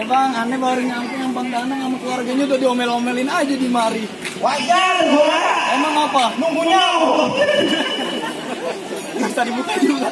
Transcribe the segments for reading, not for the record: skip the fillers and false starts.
bang, aneh baru nyampe yang Bang Danang sama keluarganya udah diomel-omelin aja di mari. Wajar gua. Emang apa? Nunggunya. Bisa dibuka juga.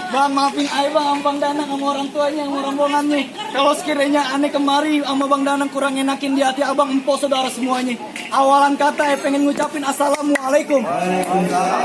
Bang, maafin aja bang sama Bang Danang sama orang tuanya sama rombongannya. Kalau sekiranya aneh kemari sama Bang Danang kurang enakin di hati abang empo saudara semuanya. Awalan kata pengen ngucapin assalamualaikum.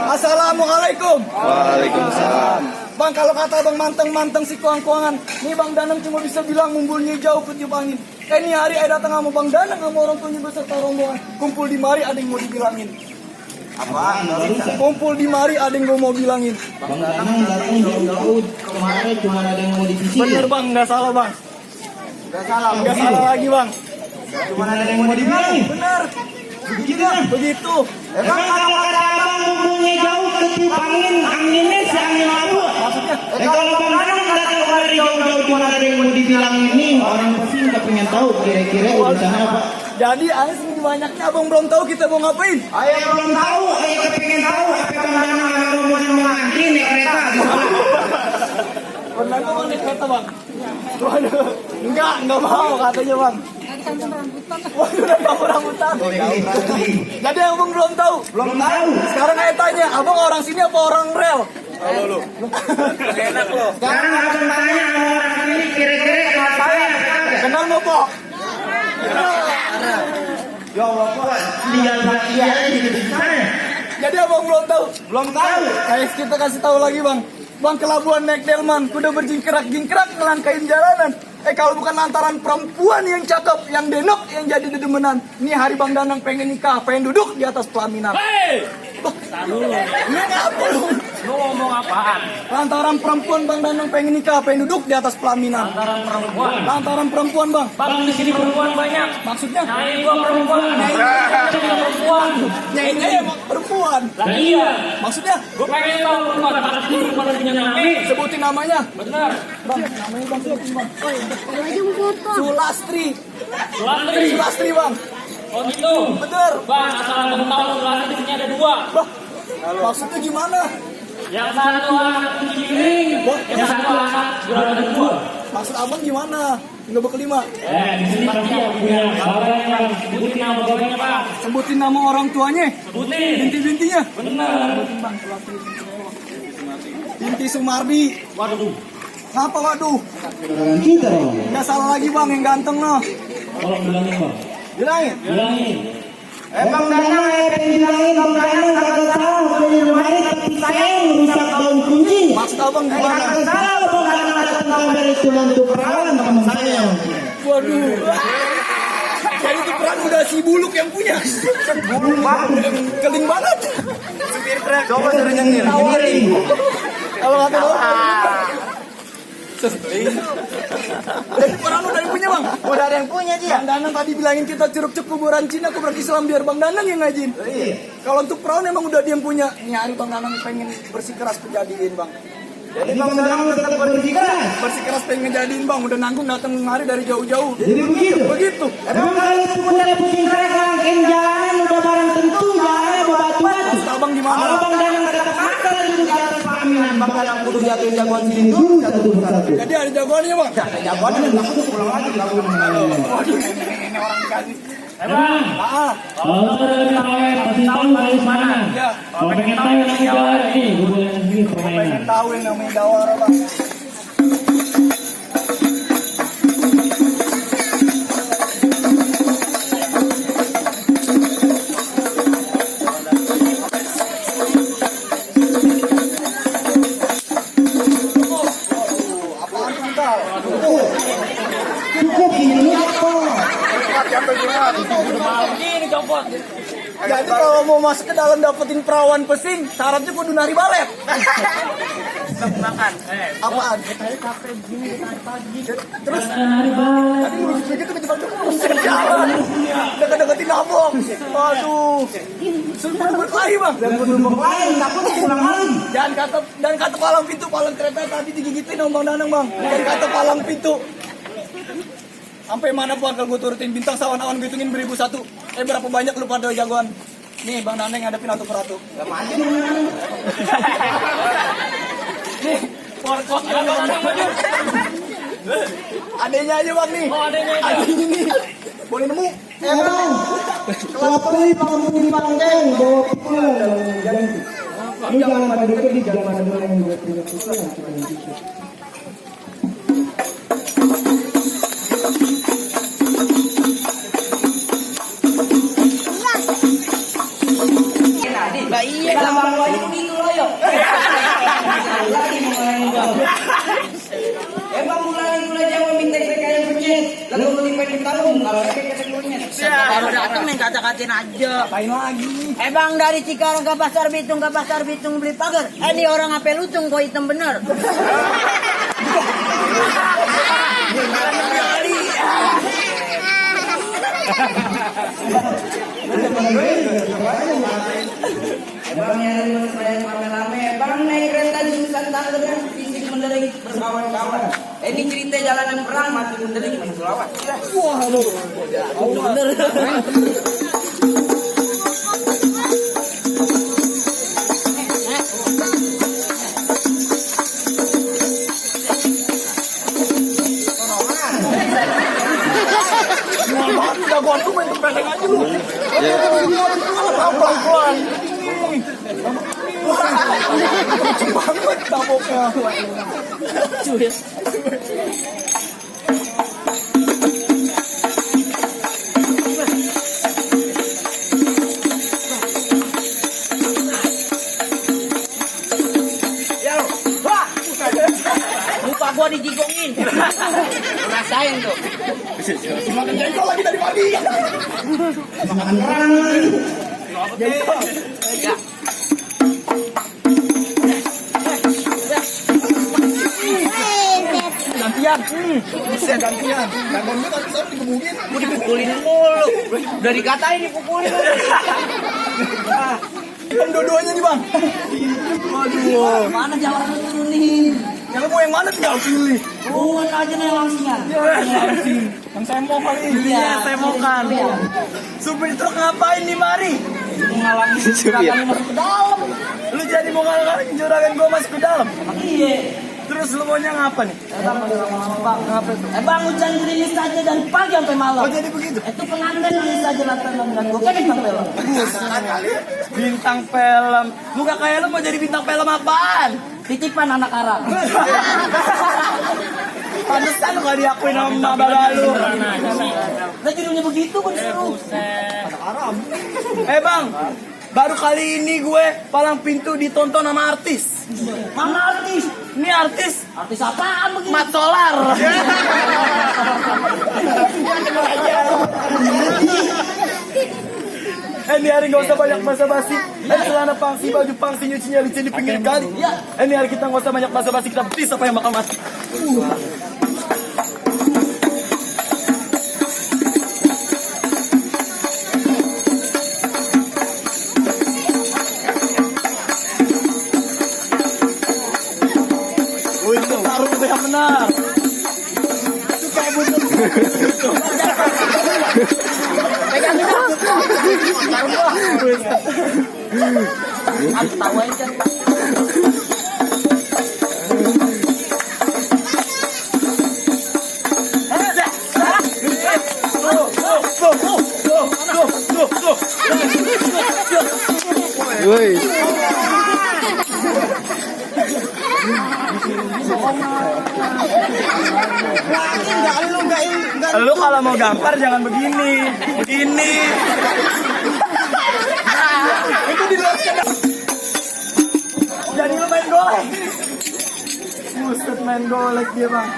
Assalamualaikum. Waalaikumsalam. Bang, kalau kata abang manteng-manteng si kuang-kuangan, nih Bang Danang cuma bisa bilang mumbulnya jauh ketiup angin. Ini hari saya datang sama Bang Danang sama orang tuanya beserta rombongan. Kumpul di mari ada yang mau dibilangin. Apaan? Kumpul di mari ada yang gue mau bilangin. Bang Danang datang jauh-jauh kemarin cuma ada yang mau dipisih. Bener bang, nggak salah bang. Nggak salah. Nggak salah lagi bang. Cuma ada yang mau dibilangin. Bener. Begitu. Begitu. Emang kalau kata abang ngomongnya jauh ketiup angin, anginnya si angin labu. Maksudnya? Kalau Bang Danang datang kemari jauh-jauh cuma ada yang mau dibilang ini, orang pasti nggak pengen tahu kira-kira urusan apa. Jadi aneh segini banyaknya abang belum tahu kita mau ngapain. Ayah belum tahu, ayah kepengen tahu apa Bang Danang ada rombongan mau ngantri naik kereta. Pernah nggak bang naik kereta bang? Waduh, enggak mau katanya bang. Waduh, udah kamu rambutan. Jadi abang belum tahu. Belum tahu. Sekarang saya tanya, abang orang sini apa orang rel? Halo lu. Enak lo. Sekarang abang tanya sama orang ini kira-kira kenal saya. Kenal nggak Pok? Ya Allah, dia aja di sana. Jadi abang belum tahu. Belum tahu. Kayak kita kasih tahu lagi bang. Bang ke Labuan naik delman, kuda berjingkrak-jingkrak ngelangkain jalanan. Kalau bukan lantaran perempuan yang cakep, yang denok, yang jadi dedemenan. Ini hari Bang Danang pengen nikah, pengen duduk di atas pelaminan. Hei. Ini apa lu? Lu ngomong apaan? Lantaran perempuan Bang Danang pengen nikah, pengen duduk di atas pelaminan. Lantaran perempuan. Lantaran perempuan bang. Bang di sini perempuan banyak. Maksudnya? Nyai gua perempuan. Perempuan. Nyainya emang perempuan. Lah iya. Maksudnya? Gua pengen tahu perempuan. Pasti perempuan punya nyai. Sebutin namanya. Benar. Bang, namanya bang sebutin bang. Aja mau foto. Sulastri. Sulastri. Sulastri bang. Oh gitu. Bener. Bang, asal abang tahu Sulastri di sini ada dua. Bah, maksudnya gimana? Yang satu anak cuci piring. Yang satu anak juragan dua. Maksud abang gimana? Nggak berkelima. Di sini pasti aku punya bapaknya bang. Sebutin nama bapaknya bang. Sebutin nama orang tuanya. Sebutin. Binti-bintinya. Benar. Binti Sumardi. Waduh. Ngapa waduh? Kita dong. Nggak salah lagi bang yang ganteng noh. Tolong bilangin bang. Bilangin. Bilangin. Bang Danang pengen bilangin Bang Danang kagak tahu beli rumah ini tapi saya yang rusak daun kunci. Maksud abang gimana? Kagak tahu Bang Danang ada tentang dari tulang itu perawan teman saya. Waduh. Jadi itu peran udah si Buluk yang punya. Buluk banget. Keling banget. Supir truk. Coba suruh nyengir. Nyengirin. Kalau kata lo. Jadi peran udah yang punya bang. Udah ada yang punya dia. Bang Danang tadi bilangin kita curug-curug kuburan Cina, aku berislam biar Bang Danang yang ngajin. Kalau untuk perawan emang udah dia yang punya. Ini hari Bang Danang pengen bersikeras kejadiin bang. Jadi Bang Danang tetap bersikeras. Bersikeras pengen ngejadiin bang, udah nanggung datang kemari dari jauh-jauh. Jadi begitu. Begitu. Emang kalau punya pusing keras rangkaian jalanan udah barang tentu jalannya bebatu-batu. Maksud abang gimana? Kalau Bang Danang kata makar duduk di atas pelaminan, Bang Danang kudu jatuhin jagoan sini dulu satu persatu. Jadi ada jagoannya bang. Ada jagoan dan aku tuh pulang lagi lalu. Waduh, ini orang dikasih. Bang. Kalau dari kawin pasti tahu harus mana. Ya. Kalau pengen tahu yang namanya jawara ini, gue boleh sendiri permainan. Pengen tahu yang namanya jawara bang. Cukup ini apa? Ini copot. Jadi kalau mau masuk ke dalam dapetin perawan pesing, syaratnya kudu nari balet. Makan. Apaan? Tadi capek begini dari pagi. Terus Hari banget. tadi begitu kejebak jalan. Deket-deketin abang. Aduh. Sumpah berkelahi bang. Dan berdua lain takut pulang lagi. Dan kata palang pintu, palang kereta tadi digigitin sama Bang Danang bang. Dan kata palang pintu. Sampai mana pun kalau gue turutin bintang sawan-awan gue hitungin 1001. Berapa banyak lu pada jagoan? Nih Bang Danang ngadepin atu per atu. Nih, porkos Adanya aja bang nih. Oh, adanya aja. Adanya nih. Boleh nemu? Bang, kelapui pengemudi panggeng bawa pukulan jangan. Lu jangan pada deket di jangan ada yang buat punya pukulan. Iya, kalau bang Wali begitu loh yuk. Emang mulai aja mau minta kayak penyet, lalu mau dipakai talung kalau kayak ketemunya. Baru datang main kata-katain aja. Apain lagi? Bang dari Cikarang ke Pasar Bitung beli pagar. Ini orang apa lutung kok hitam bener. Bang yang saya rame-rame, bang naik kereta di Nusantara dengan fisik mendeling berkawan-kawan. Ini cerita jalanan perang mati mendeling berselawat. Wah, lu. Bener. Udah gua tuh main pendek aja lu. Pelan-pelan. Lucu banget taboknya. Lupa gua dijigongin. Rasain tuh. Makan jengkol lagi dari pagi. Makan kerang. Jengkol. Ya. Gantian. Bisa gantian. Gantian gue tadi saya dikebukin. Gua dipukulin mulu. Udah dikatain dipukulin. Kan dua-duanya nih bang. Waduh. Mana jalan lu turunin? Yang mau yang mana tinggal pilih. Bukan aja nih langsingnya. Yang saya mau kali ini. Iya, saya mau kan. Supir truk ngapain di mari? Mengalami juragan masuk ke dalam. Lu jadi mau ngalangin juragan gua masuk ke dalam? Iya. Terus lu maunya ngapa nih? Ngapa itu? Bang hujan gerimis saja dari pagi sampai malam. Oh jadi begitu? Itu pengantin gerimis saja latar dan gua kan bintang film. Bintang film. Muka kayak lu mau jadi bintang film apaan? Titipan anak Arab. Pantesan lu gak diakuin sama bapak lu. Nah judulnya begitu kan disuruh. Bang, baru kali ini gue palang pintu ditonton sama artis. Mana artis? Ini artis Artis apaan begitu? Mat Solar. Ini hari gak usah banyak basa-basi. Celana pangsi, baju pangsi, nyucinya licin di pinggir kali. Ini hari kita gak usah banyak basa-basi, kita bisa apa yang bakal mati. Taruh yang benar. Itu kayak butuh. Pegang itu. Aku tahu aja. Woi. Lu kalau mau gampar jangan begini. Begini. Itu diluaskan. Jadi lu main golek. Buset main golek dia bang.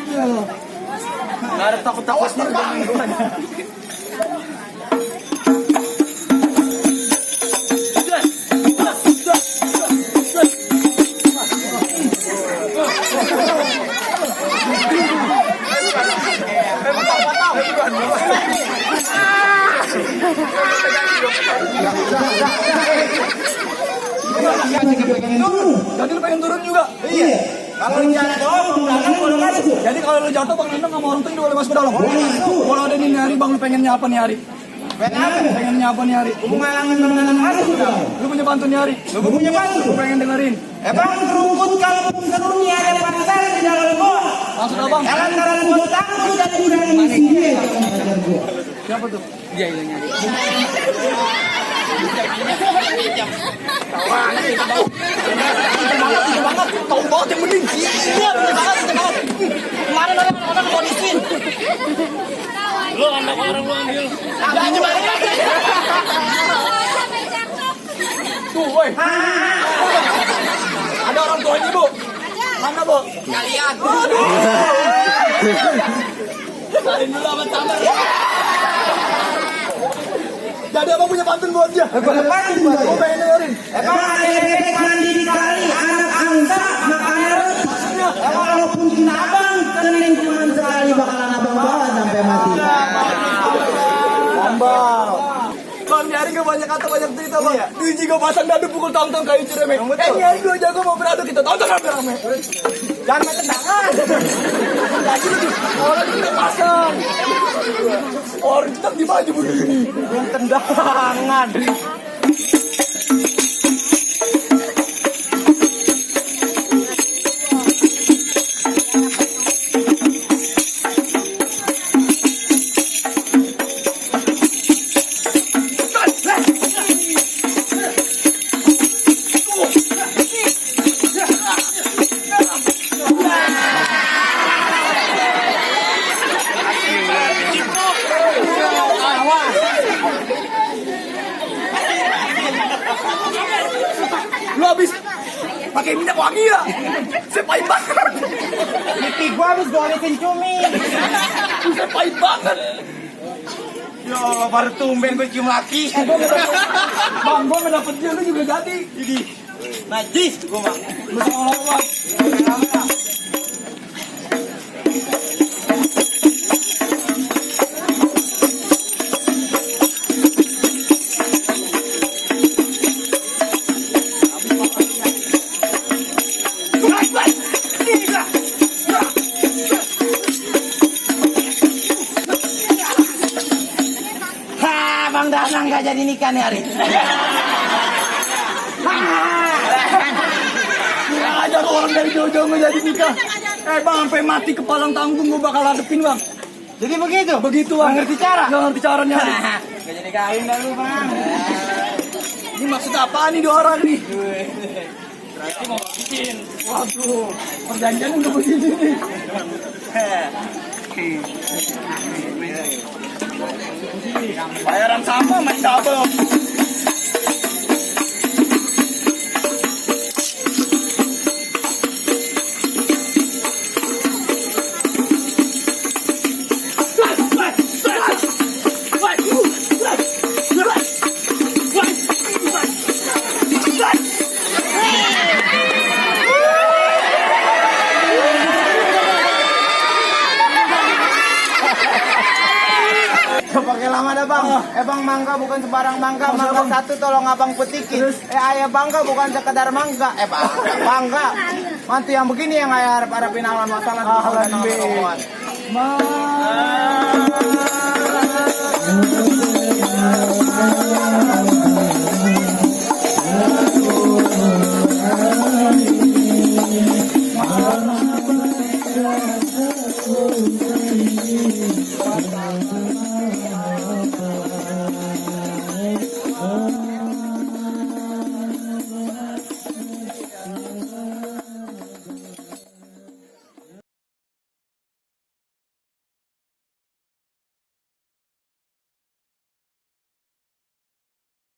Gak ada takut-takutnya udah main golek. Jadi lu pengen turun juga? Iya. Kalau jatuh, jadi kalau lu jatuh bang Nandang sama orang tuh boleh masuk ke dalam. Kalau ada nih hari bang lu pengennya apa nih hari? Pengennya apa nih hari? Mengalangin menanam masuk dong. Lu punya pantun nih hari? Lu punya bantu. Lu pengen dengerin? Bang kerungkut kalau seluruhnya ada pasar di dalam gua. Langsung abang. Lantaran gua takut dan udah ngisi dia ngajar gua. Siapa tuh? Dia yang nyari. Banget, tahu banget yang mending. Iya, banget. Kemarin orang kondisiin. Lu anak orang lu ambil. Tuh, woi. Ada orang tuanya, Bu. Mana, Bu? Kalian. Salin dulu sama. Jadi abang punya pantun buat dia. Pantun buat dia. Gue pengen dengerin. Emang ada bebek mandi di kali, anak angsa makannya resnya. Walaupun cina abang, kening cuma sekali bakalan abang bawa sampai mati. Ambang. Bang nyari gak banyak kata banyak cerita bang. Biji gue pasang dadu pukul tong-tong kayu cireme. Nyari gue jago mau beradu kita tonton rame-rame. Jangan main tendangan. Lagi lu orang kita pasang. Orang kita di baju begini. Yang tendangan. Lu habis pakai minyak wangi ya? Saya pahit banget. Pipi gua habis golesin cumi. Saya pahit banget. Yo, baru tumben gue cium laki. Bang, gua ngedapet dia lu juga jadi. Ini najis gua mah. Bang. Ha, Bang Danang gak jadi nikah nih hari. Ada orang dari jauh-jauh nggak jadi nikah. Bang, sampai mati kepalang tanggung gua bakal hadepin bang. Jadi begitu? Begitu bang. Nggak ngerti cara? Nggak ngerti caranya. Gak jadi kawin dah lu, Bang. Ini maksud apa nih dua orang nih? Berarti mau bikin. Waduh, perjanjian udah begini nih. Bayaran sama main double. Pakai lama dah bang. Bang mangga bukan sembarang mangga. Mangga satu tolong abang petikin. Ayah bangga bukan sekedar mangga. Bangga. Mantu yang begini yang ayah harap-harapin awan masalah. Alhamdulillah.